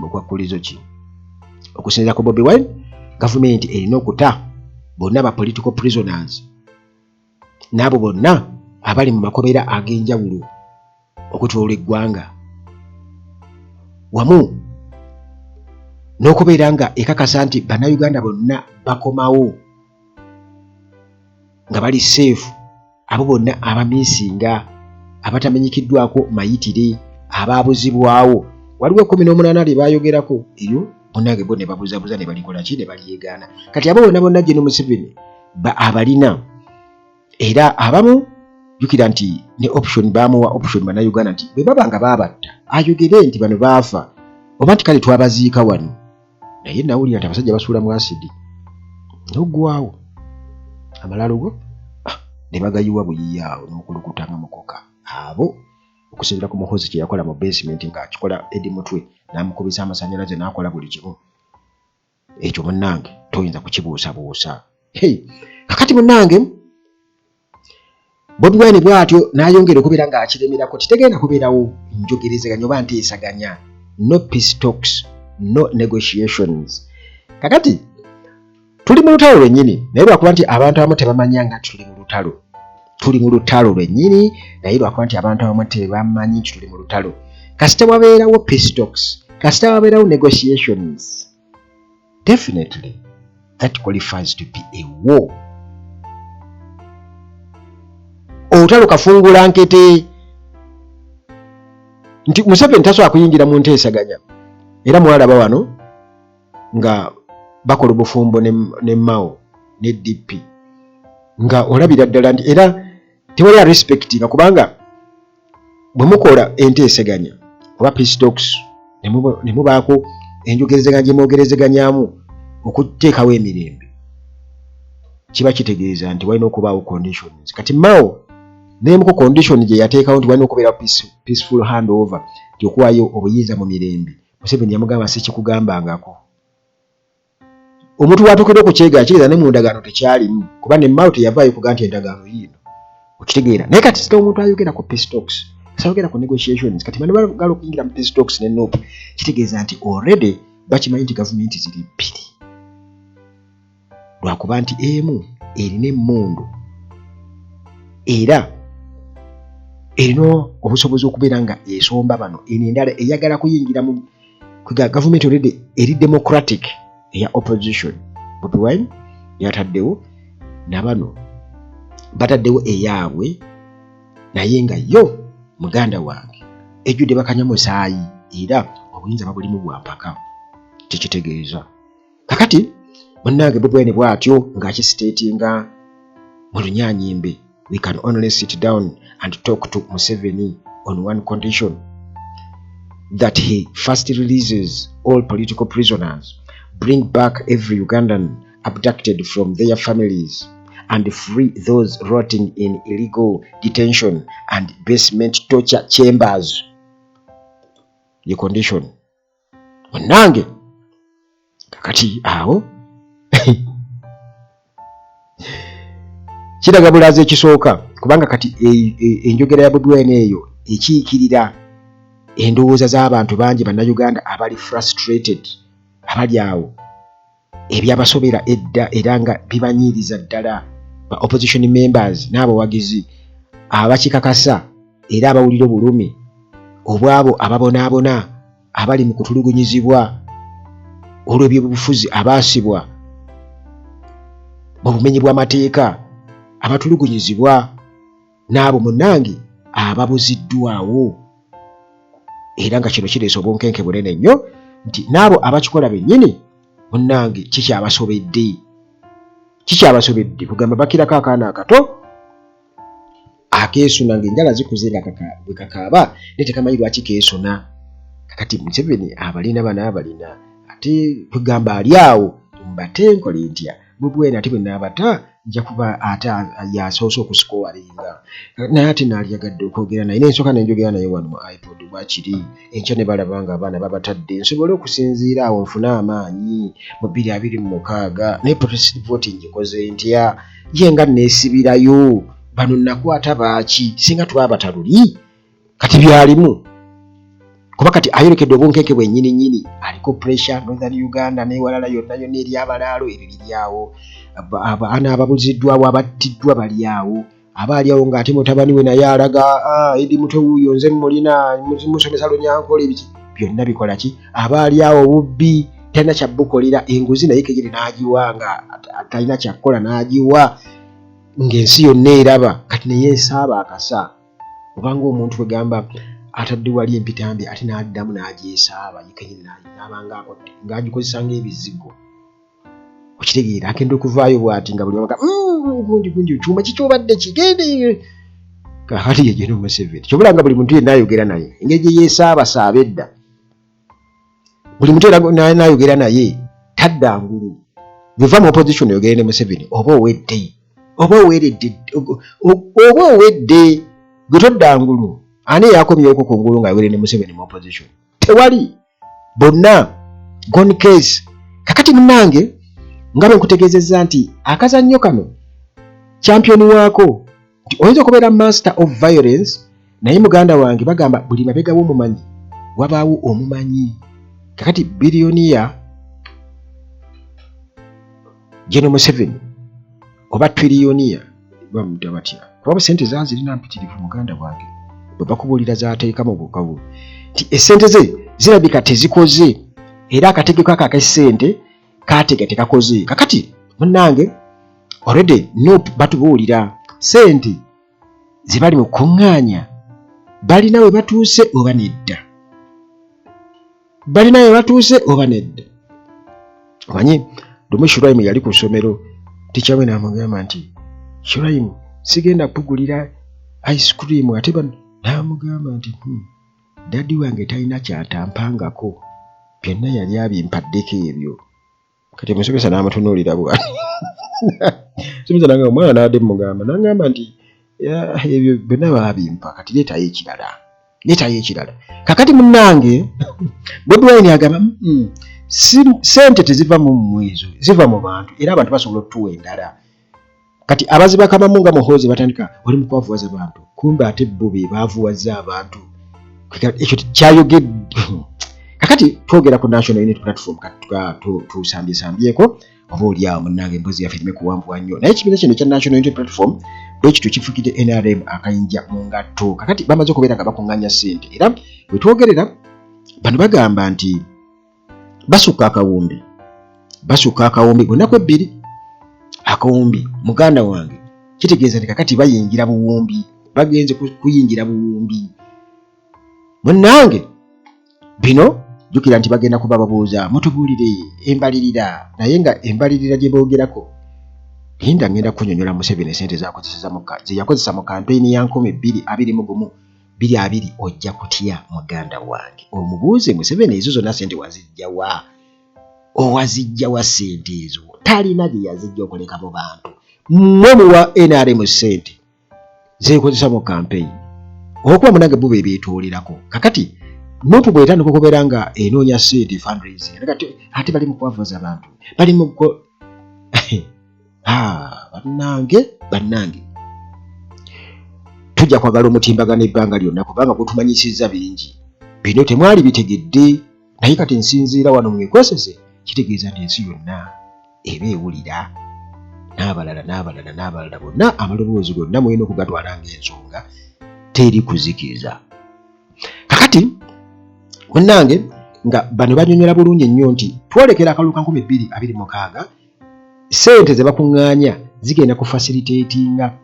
Bukwakkulizo ki? Okusinziira ku Bobi Wine, gavumenti erina okuta bonna ba political prisoners n'abo bonna abali mu makomera ag'enjawulo okwetooloola eggwanga, wamu n'okubeera nga ekakasa nti Bannayuganda bonna bakomawo nga bali seefu, abo bonna abamiisinga, abatamanyikiddwako mayitire, abaabuzibwawo. Waliwo 18 lye baayogerako eryo munnange, bo ne babuzabuza ne balikola ki ne balyegaana. Kati abo bonna bonna Gen Museveni abalina, era abamu jjukira nti ne option baamuwa option Bannayuganda nti bwe baba nga baabatta ayogere nti bano baafa oba nti kale twabaziika wano. Naye nawulira nti abasajja basuula mu asidi n'oggwawo amalalo go ne bagayiwa buyiya awo n'okulukuta nga mukoka. Abo okusinziira ku Muhoozi kye yakola mu basement ng'akikola Eddie Mutwe, n'amukubisa amasannyalaze n'akola buli kimu, ekyo munnange toyinza kukibuusabuusa. Hey, kakati munnange Bobi Wine bw'atyo n'ayongera okubeera ng'akiremerako titegenda kubeerawo njogerezeganya oba nteesaganya, no peace talks, no negotiations. Kakati tuli mu lutalo lwennyini, naye lwakuba nti abantu abamu tebamanya nga tuli mu lutalo. Tuli mu lutalo lwennyini, naye lwakuba nti abantu abamu tebamanyi nti tuli mu lutalo. Kasita wabeerawo peace talks, kasita wabeerawo negotiations, definitely that qualifies to be a war. Olutalo kafungula nkete nti Museveni tasobola kuyingira mu nteesaganya, era mwalaba wano nga bakola obufumbo ne Mao ne DP, nga olabira ddala nti era tewali respect, nga kubanga bwe mukola enteeseganya oba peace talks ne mubaako enjogerezeganya gye mwogerezeganyamu okuteekawo emirembe, kiba kitegeeza nti walina okubaawo conditions. Kati Mao n'emu ku condition gye yateekawo nti walina okubeera peaceful handover, nti okuwaayo obuyinza mu mirembe. Museveni yamugamba, "Sikikugambangako." Omuntu watuukira okukyegaana kitegeeza ne mu ndagaano tekyalimu, kuba ne Mao teyavaayo kuga nti endagaano yiino, okitegeera? Naye kati sita omuntu ayogera ku peace talks, ayogera ku negotiations, kati bano bagala okuyingira mu peace talks ne NUP, kitegeeza nti already bakimanyi nti gavumenti ziri bbiri, lwakuba nti emu erina emmundu era erina obusobozi okubeera nga esomba bano, eno endala eyagala kuyingira mu gavumenti already eri democratic eya opposition Bobi Wine yataddewo, nabano bataddewo eyaabwe, naye nga yo muganda wange ejjudde bakanya musaayi era obuyinza babulimu bwa mpaka. Kyekitegeeza kakati munnange Bobi Wine bw'atyo ng'akisiteetinga mu Lunyanyimbe, "We can only sit down and talk to Museveni on one condition, that he first releases all political prisoners, bring back every Ugandan abducted from their families and free those rotting in illegal detention and basement torture chambers." Ye condition munnange. Kakati awo kiraga bulazi ekisooka, kubanga kati enjogera ya Bobi Wine eyo ekiikirira endowooza z'abantu bangi Bannayuganda abali frustrated, abali awo ebyabasobera edda era nga bibanyiiriza ddala, ba opposition members n'abawagizi abakikakasa era abawulira obulumi obwabo ababonaabona, abali mu kutulugunyizibwa olw'ebyobufuzi, abaasibwa mu bumenyi bw'amateeka, abatulugunyizibwa n'abo munnange ababuziddwawo, era nga kino kireese obunkenke bunene nnyo nti n'abo abakikola bennyini munnange kikyabasobedde, kikyabasobedde kugamba bakirako akaana akato akeesuna ng'enjala zikuze nga bwe kakaaba naye tekamanyi lwaki keesuna. Kakati Museveni abalina bano abalina, ate kwegamba ali awo, mbate nkole ntya? Bobi Wine ate bwe naabata Nja kuba ate yasoose okusikowalinga, naye ate naalyagadde okwogera naye, nensooka nenjogera naye wano mu iPod bwakiri enkya ne balaba nga abaana babatadde, nsobole okusinziira awo nfune amaanyi mu 2026. Naye protest vote ngikoze ntya ye nga neesibirayo bano? Nakwata baaki singa twabataluli? Kati byalimu kuba kati ayolekedde obunkenke bwennyini nnyini, aliko pressure Northern Uganda n'ewalala yonna yonna eri abalaalo. Ebyo biri awo, abaana ababuziddwawo, abattiddwa bali awo, aba ali awo ng'ate mutabani we naye alaga, "Ah, Eddie Mutwe wuuyo, nze mulina musomesa Lunyankole." Biki byonna bikola ki? Aba ali awo, obubbi talina kyabbukolera, enguzi naye kenyini n'agiwa nga talina kyakkola, n'agiwa ng'ensi yonna eraba. Kati neyeesaaba akasa obanga omuntu kwegamba atadde wali empitambi, ate n'addamu n'agyesaaba ye kenyini, n'abanga ng'agikozesa ng'ebizigo. Okitegeera? Agenda okuvaayo bw'ati nga buli waga gundi gundi kyuma kikyobadde kigende. Kakati ye General Museveni kyobula nga buli muntu yenna ayogera naye engeri gye yeesaabasaaba edda, buli muntu era n'ayogera naye tadda ngulu. Bweva mu opposition oyogere ne Museveni, oba owedde, oba oweredde, oba owedde gwe, todda ngulu. Ani eyakomyeko ku ngulu ng'ayogere ne Museveni mu opposition? Tewali, bonna gone case. Kakati munnange, nga bwe nkutegeezezza nti akazannyo kano champion waako nti oyinza okubeera master of violence, naye muganda wange bagamba buli mabega w'omumanyi wabaawo omumanyi. Kakati billionaire General Museveni oba trillionaire bamuta batya? Kuba sente zazirina mpitirivu, muganda wange, bwe bakubuulira z'ateeka mu bukabu nti essente ze zirabika tezikoze, era akategeko ako ak'essente kaatega tekakoze. Kakati munnange, already NUP batubuulira sente ze bali mu kuŋŋaanya, balina we batuuse oba nedda? Balina we batuuse oba nedda? Omanyi lumu Shuraimu yali ku ssomero, ticca we n'amugamba nti, "Shuraimu, sigenda kukugulira ice cream." Ate bano n'amugamba nti, Daddy wange talina kyatampangako, byonna yali abimpaddeko ebyo." Kati omusomesa n'amutunuulira bw'ati, musomesa nanga omwana n'adde mugamba n'agamba nti, "Ebyo byonna baabimpa, kati leetayo ekirala, leetayo ekirala." Kakati munnange, Bobi Wine agamba, sente teziva mu mmwe, ezo ziva mu bantu, era abantu basobola okutuwa endala." Kati abazibakamamu nga Muhoozi batandika oli mu kwavuwaza bantu, kumbe ate bo be baavuwazza abantu. Ekyo kyayogedde. Kakati twogera ku National Unity Platform, tusambyesambyeeko oba oli awo munnange, emboozi yaffe erime kuwanvuwa nnyo, naye ekibiina kino ekya National Unity Platform bwe kityo kifukidde NRM akayinja mu ngatto. Kakati bamaze okubeera nga bakuŋŋaanya ssente, era bwe twogerera bano bagamba nti basukka akawumbi, basukka akawumbi bunaku ebbiri akawumbi. Muganda wange, kitegeeza nti kakati bayingira buwumbi, bagenze kuyingira buwumbi. Munnange, bino jjukira nti bagenda kuba babuuza, "Mutubuulire embalirira," naye nga embalirira gye boogerako, linda ngenda kunyonyola Museveni esente ze yakozesa mu kampeyini ya 2021 2020. Ojja kutya, muganda wange, omubuuze Museveni, ezo zonna sente wazijja wa? Owazijja wa sente ezo? Talina gye yazijja okuleka mu bantu. Mmwe muwa NRM sente zeekozesa mu kampeyini, olwokuba munange bo bebeetoolerako. Kakati NUP bwetandika okubeera nga enoonya sente, fundraising, ate bali mu kwavuza abantu, bali mu bannange, bannange, tujja kwagala omutimbagano ebbanga lyonna, kubanga gutumanyisizza bingi. Bino temwali bitegedde, naye kati nsinziira wano mwekwesese, kitegeeza nti ensi yonna eba ewulira, n'abalala n'abalala n'abalala bonna, amaloboozi gonna mulina okugatwala ng'ensonga teri kuzikiriza. Kakati munnange, nga bano banyonyola bulungi nnyo nti twolekera akalulu ka 2026, sente ze bakuŋŋaanya zigenda ku facilitatinga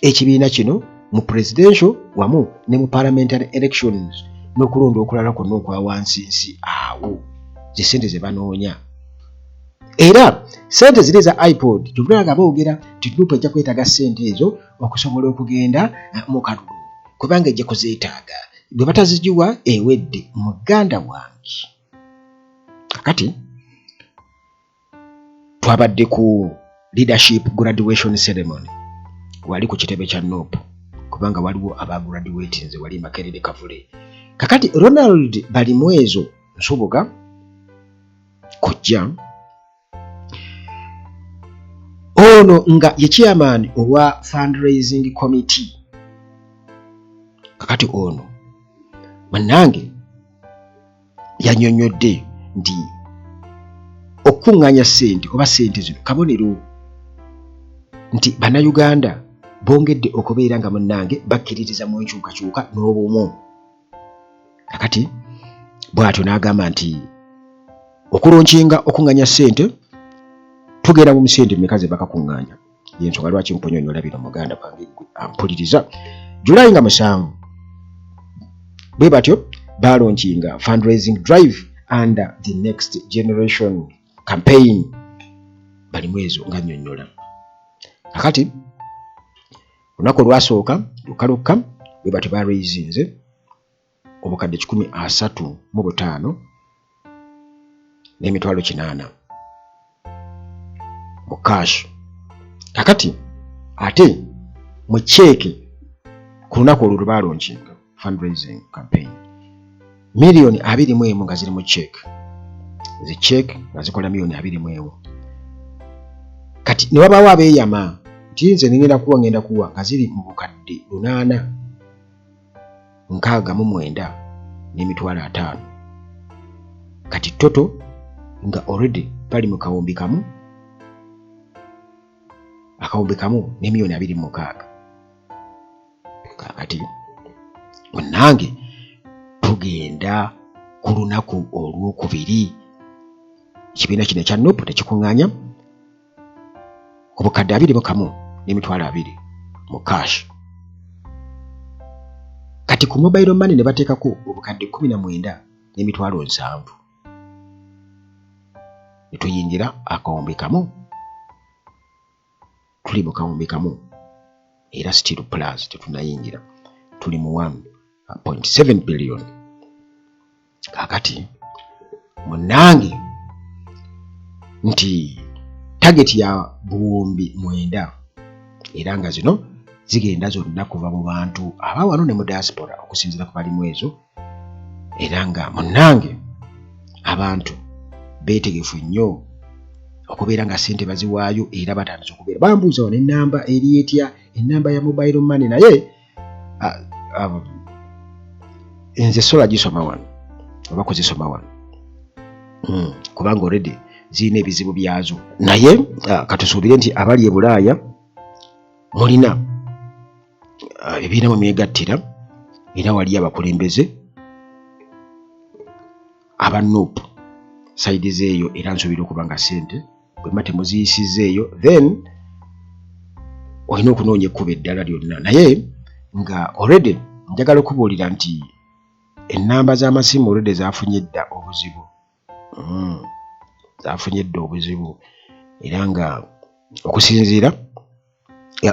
ekibiina kino mu presidential wamu ne mu parliamentary elections n'okulonda okulala kwonna okwa wansinsi. Awo ze sente ze banoonya, era sente ziri eza iPod kyovula nga boogera nti NUP ejja kwetaaga sente ezo okusobola okugenda mu kalulu, kubanga ejja kuzeetaaga, bwe batazigiwa ewedde. Muganda wange, kakati twabadde ku Leadership Graduation Ceremony wali ku kitebe kya NUP, kubanga waliwo aba graduatinze wali Makerere Kavule. Kakati Ronald Balimwezo Nsubuga kojja ono nga ye chairman owa fundraising committee. Kakati ono bannange yanyonyodde nti okukuŋŋaanya ssente oba ssente zino kabonero nti Bannayuganda bongedde okubeera nga munnange bakkiririza mu nkyukakyuka n'obumu. Kakati bw'atyo n'agamba nti okulonkinga okuŋŋaanya ssente tugenda mu ssente mmeka ze bakakuŋŋaanya, yensonga lwaki nkunyonyola bino muganda wange gwe ampuliriza. Julayi nga 7 bwe batyo balonkinga fundraising drive under the Next Generation campaign. Balimwezo nga nnyonnyola. Kakati olunaku olwasooka lukka lukka bwe batyo baraisinze obukadde 135 n'emitwalo 800 mu cash. Kakati ate mu cheque ku lunaku olwo lwe balonkinga fundraising campaign, miliyoni 21 nga ziri mu cheque, zi cheque nga zikola miliyoni 21. Kati ne wabaawo abeeyama nti nze ngenda kuwa, ngenda kuwa, nga ziri mu bukadde 869 n'emitwalo 50. Kati total nga already bali mu kawumbi kamu, akawumbi kamu ne miliyoni 26. Kakati munnange tugenda ku lunaku olwokubiri, ekibiina kino ekya NUP tekikuŋŋaanya obukadde 21 n'emitwalo 20 mu cash. Kati ku mobile money ne bateekako obukadde 19 n'emitwalo 70, ne tuyingira akawumbi kamu. Tuli mu kawumbi kamu era still plus tetunayingira, tuli mu 1.7 billion. Kakati munnange nti target ya 9,000, era nga zino zigenda zonna kuva mu bantu aba wano ne mu diaspora okusinziira ku Balimwezo. Era nga munnange abantu beetegefu nnyo okubeera nga ssente baziwaayo, era batandise okubeera bambuuza wano ennamba eri etya, ennamba ya mobile money. Naye nze sola gisoma wano oba kuzisoma wano, kubanga already zirina ebizibu byazo. Naye katusuubire nti abali e Bulaaya mulina ebibiina mwe mwegattira, era waliyo abakulembeze aba NUP side zeeyo, era nsuubira okuba nga ssente bwe mba temuziyisizza eyo, then olina okunoonya ekkubo eddala lyonna. Naye nga already njagala okubuulira nti ennamba z'amasimu already zafunye dda obuzibu, zafunye dda obuzibu. Era nga okusinziira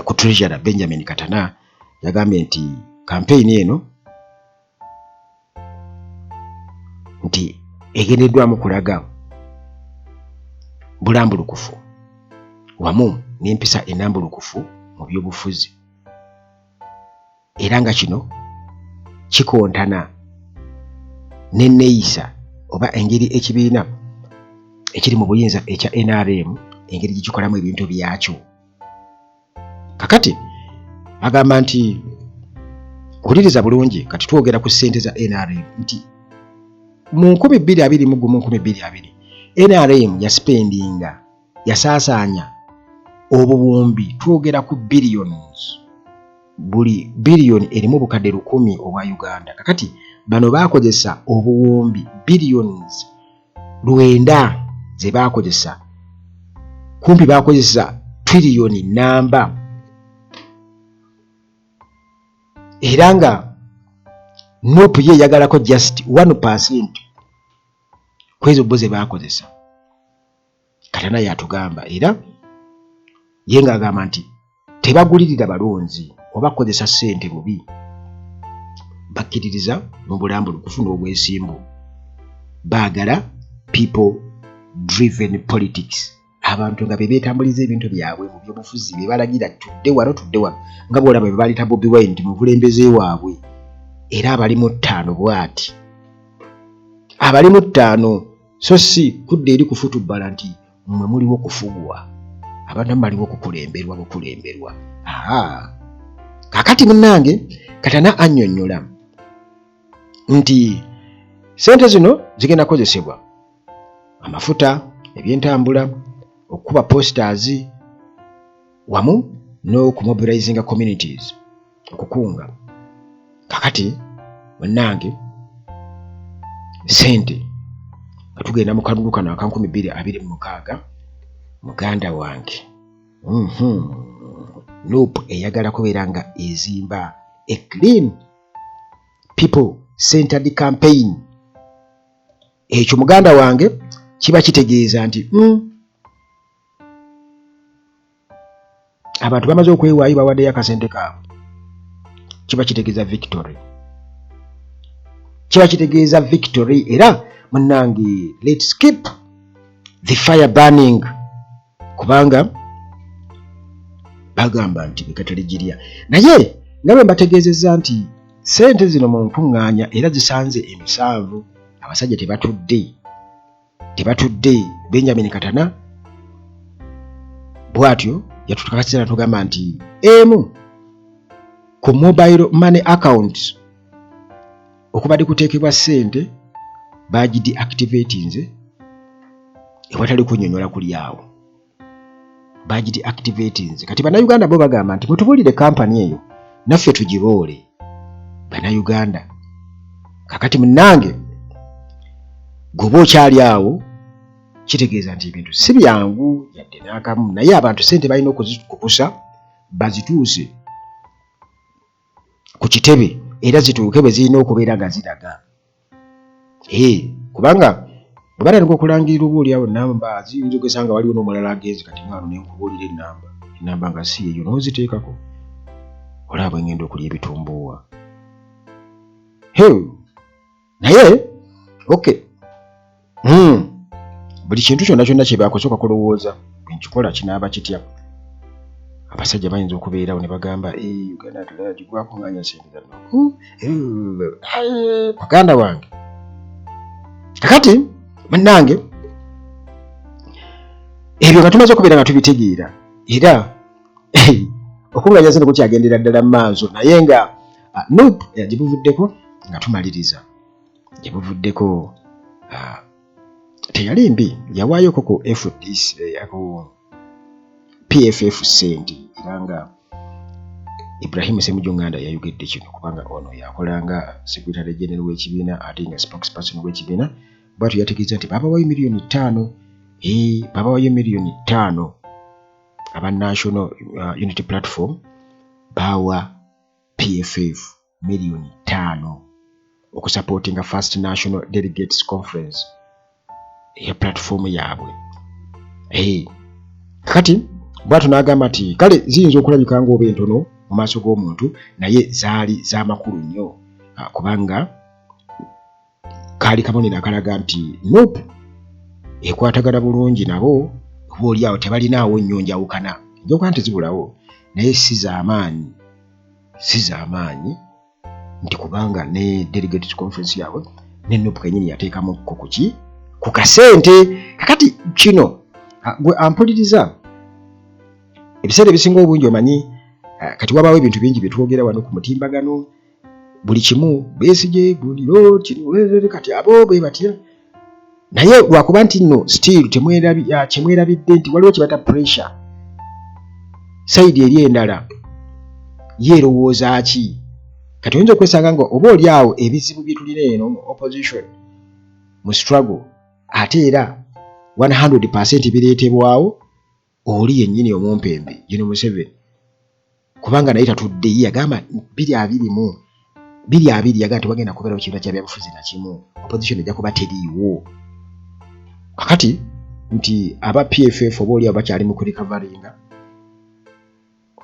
ku treasurer Benjamin Katana, yagambye nti kampeyini eno nti egendeddwamu kulaga bulambulukufu wamu n'empisa ennambulukufu mu byobufuzi, era nga kino kikontana n'enneeyisa oba engeri ekibiina ekiri mu buyinza ekya NRM engeri gye kikolamu ebintu byakyo. Kakati agamba nti wuliriza bulungi, kati twogera ku ssente za NRM nti mu 2021, 2020 NRM yaspendinga, yasaasaanya obuwumbi, twogera ku billions, buli biliyoni erimu obukadde 1000 obwa Uganda. Kakati bano baakozesa obuwumbi billions 9 ze baakozesa, kumpi baakozesa triliyoni namba. Era nga NUP ye eyagalako just 1% kwezo bo ze baakozesa. Katana yatugamba, era ye ng'agamba nti tebagulirira balonzi oba kukozesa ssente bubi, bakkiririza mu bulambulukufu n'obwesimbu, baagala people driven politics. Abantu nga be beetambuliza ebintu byabwe mu byobufuzi, be balagira tudde wano, tudde wano, nga bw'olaba bwe baleeta Bobi Wine nti mukulembeze waabwe, era abali mu ttaano bw'ati, abali mu ttaano, so si kudda eri kufutubbala nti mmwe muliwo kufugwa, abantu abamu baliwo kukulemberwa bukulemberwa. Aa, kakati munnange Katana annyonnyola nti ssente zino zigenda kukozesebwa amafuta, ebyentambula, okukuba posters wamu n'okumobilizinga communities, okukunga. Kakati munnange ssente nga tugenda mu kalulu kano aka 2026, muganda wange, NUP eyagala kubeera nga ezimba a clean people centered campaign. Ekyo muganda wange kiba kitegeeza nti abantu bamaze okwewaayo, bawaddeyo akasente kaabwe, kiba kitegeeza victory, kiba kitegeeza victory. Era munnange, let's keep the fire burning, kubanga bagamba nti bekataligirya. Naye nga bwe mbategeezezza nti ssente zino mu nkuŋŋaanya era zisanze emisanvu, abasajja tebatudde, tebatudde. Benjamin Katana bw'atyo yatutukakasiza natugamba nti emu ku mobile money account okubadde kuteekebwa ssente bagideactivatinze ewatali kunnyonnyola kuli awo, bagideactivatinze. Kati Bannayuganda bo bagamba nti mutubuulire kampani eyo naffe tugiboole Bannayuganda. Kakati munnange, gweoba okyali awo, kitegeeza nti ebintu si byangu yadde n'akamu, naye abantu ssente balina okuzikukusa bazituuse ku kitebe era zituuke bwe zirina okubeera nga ziraga. Kubanga bwe batandika okulangirira oba oliawo namba ziyinza okugeza nga waliwo n'omulala agenze kati nga wano nenkubuulira enamba, enamba nga si yeyo n'oziteekako, olaba bwe ngenda okulya ebitumbuuwa. Naye okay, Buli kintu kyonna kyonna kye bakusooka kulowooza, bwe nkikola kinaaba kitya? Abasajja bayinza okubeerawo ne bagamba, "Eh, Uganda tulagi gwakuŋŋaanya ssente za NUP." Muganda wange, kakati munnange, ebyo nga tumaze okubeera nga tubitegeera, era okuŋŋaanya ssente kukyagendera ddala mu maaso, naye nga NUP gyebuvuddeko, nga tumaliriza, gyebuvuddeko teyali mbi, yawaayoko ku FDC, ku PFF ssente, era nga Ibrahim Ssemujju Nganda yayogedde kino, kubanga ono yakolanga secretary general w'ekibiina ate nga spokesperson w'ekibiina. Bwatyo yategeeza nti babawayo 5 miliyoni, babawayo 5 miliyoni aba National Unity Platform bawa PFF 5 miliyoni okusupportinga First National Delegates Conference eya platform yaabwe. Kakati bwatyo n'agamba nti kale ziyinza okulabika ng'oba entono mu maaso g'omuntu, naye zaali z'amakulu nnyo, kubanga kaali kabonero akalaga nti NUP ekwatagana bulungi nabo. Oba oli awo tebalinaawo nnyo njawukana, enjawukana tezibulawo, naye si z'amaanyi, si z'amaanyi, nti kubanga ne delegates conference yaabwe ne NUP kenyini yateekamukko kuki ku kasente. Kakati kino gwe ampuliriza, ebiseera ebisinga obungi omanyi, kati wabaawo ebintu bingi byetwogera wano ku mutimbagano, buli kimu Besigye buliro kino, kati abo bwe batya, naye lwakuba nti nno still kyemwerabidde nti waliwo kye bata pressure side eri endala yeerowooza ki. Kati oyinza okwesanga nga oba oli awo ebizibu bye tulina eno mu opposition, mu struggle, ate era 100 bireetebwawo oli yennyini omumpembe Gen Museveni, kubanga naye tatudde. Ye yagamba 2020, 2020 yagamba tewagenda kubeerawo kibiina kya byabufuzi nakimu, opposition ejja kuba teriiwo. Kakati nti aba PFF oba oli abo bakyali mu kurecoveringa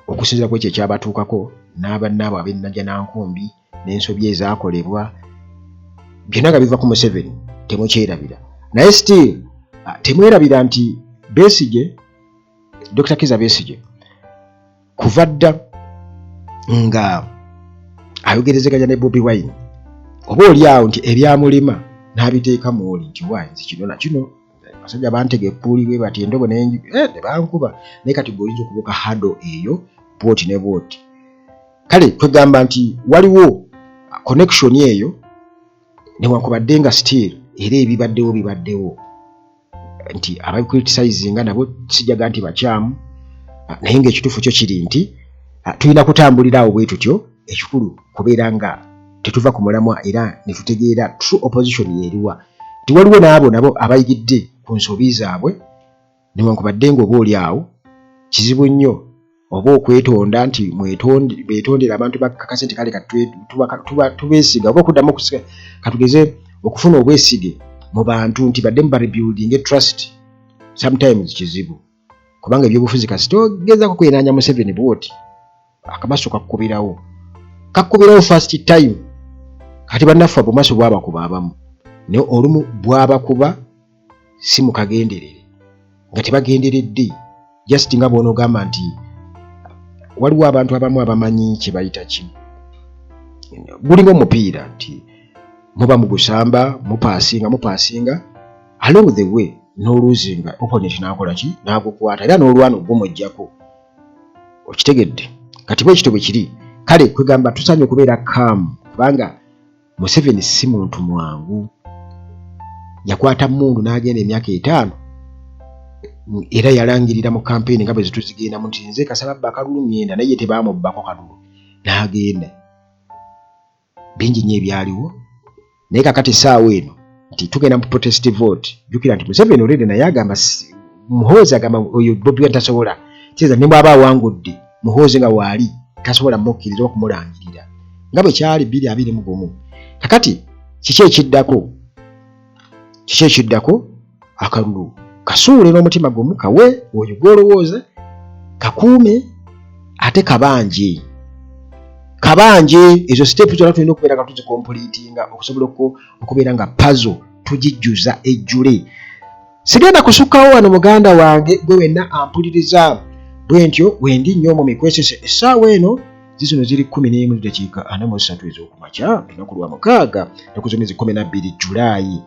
okusinziira ku ekyo ekyabatuukako n'abannaabwe ab'e Najjanankumbi n'ensobi ezaakolebwa, byonna nga biva ku Museveni, temukyerabira. Naye still temwerabira nti Besigye Dr Kiza Besigye kuva dda nga ayogerezeganya ne Bobi Wine, oba oli awo nti ebyamulema n'abiteeka mu oli nti waayi, nze kino na kino, abasajja bantega eppuuli bwe bati, endobo ne bankuba, naye kati gwe oyinza okubuuka hurdle eyo bwoti ne bwoti. Kale kwegamba nti waliwo connection eyo, newankubadde nga still era ebibaddewo bibaddewo, nti abacriticinga nabo sijaga nti bakyamu, naye ngaekituufu kyo kiri nti tulina kutambulira awo bwe tutyo. Ekikulu kubeera nga tetuva ku mulamwa era ne tutegeera true opposition yeeriwa, nti waliwo n'abo nabo abayigidde ku nsobi zaabwe, newankubadde nga oba oli awo kizibu nnyo oba okwetonda nti beetondera abantu bakakase nti kale tubeesiga, oba okuddamu katugeze okufuna obwesige mu bantu nti baddemu ba rebuilding trust. Sometimes kizibu, kubanga ebyobufuzi kasita ogezako kwenaanya Museveni bwoti, akamaso kakkubirawo, kakkubirawo first time. Kati bannaffe obumaso bwabakuba abamu, naye olumu bwabakuba si mukagenderere, nga tebagenderedde, just nga bw'onoogamba nti waliwo abantu abamu abamanyi kye bayita ki, gulinga omupiira nti muba mugusamba, mupaasinga, mupaasinga, along the way n'oluuzinga, opponent n'akola ki, n'agukwata era n'olwana ogumuggyako. Okitegedde? Kati bwe kityo bwe kiri. Kale kwegamba tusaanye okubeera calm, kubanga Museveni si muntu mwangu. Yakwata mundu n'agenda emyaka 50, era yalangirira mu kampeyini nga bwe zituzigendamu nti nze kasaba bba akalulu ŋŋenda, naye ye tebaamubbako kalulu n'agenda. Bingi nnyo ebyaliwo, naye kakati essaawa eno nti tugenda mu protest vote. Jjukira nti Museveni already naye agamba, Muhoozi agamba oyo Bobi Wine tasobola kitegeeza, ne bw'aba awangudde, Muhoozi nga waali tasobola mukkiriza okumulangirira nga bwe kyali 2021. Kakati kiki ekiddako? Kiki ekiddako? Akalulu kasuule n'omutima gumu, kawe oyo gw'olowooza, kakuume ate kabanje, kabanje. Ezo step zonna tulina okubeera nga tuzicompletinga okusobola okubeera nga puzzle tugijjuza ejjule. Sigenda kusukkawo wano. Muganda wange, gwe wenna ampuliriza, bwe ntyo wendi nnyo mu mikwesese. Essaawa eno zizino ziri 11:43 ez'okumakya, lunaku lwa mukaaga, ennaku z'omwezi 12 Julaayi.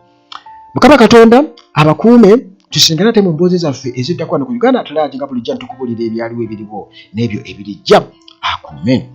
Mukama Katonda abakuume. Tusingana ate mu mboozi zaffe eziddako wano ku Uganda At Large, nga bulijjo ntukubulira ebyaliwo, ebiriwo n'ebyo ebirijja. Akuume.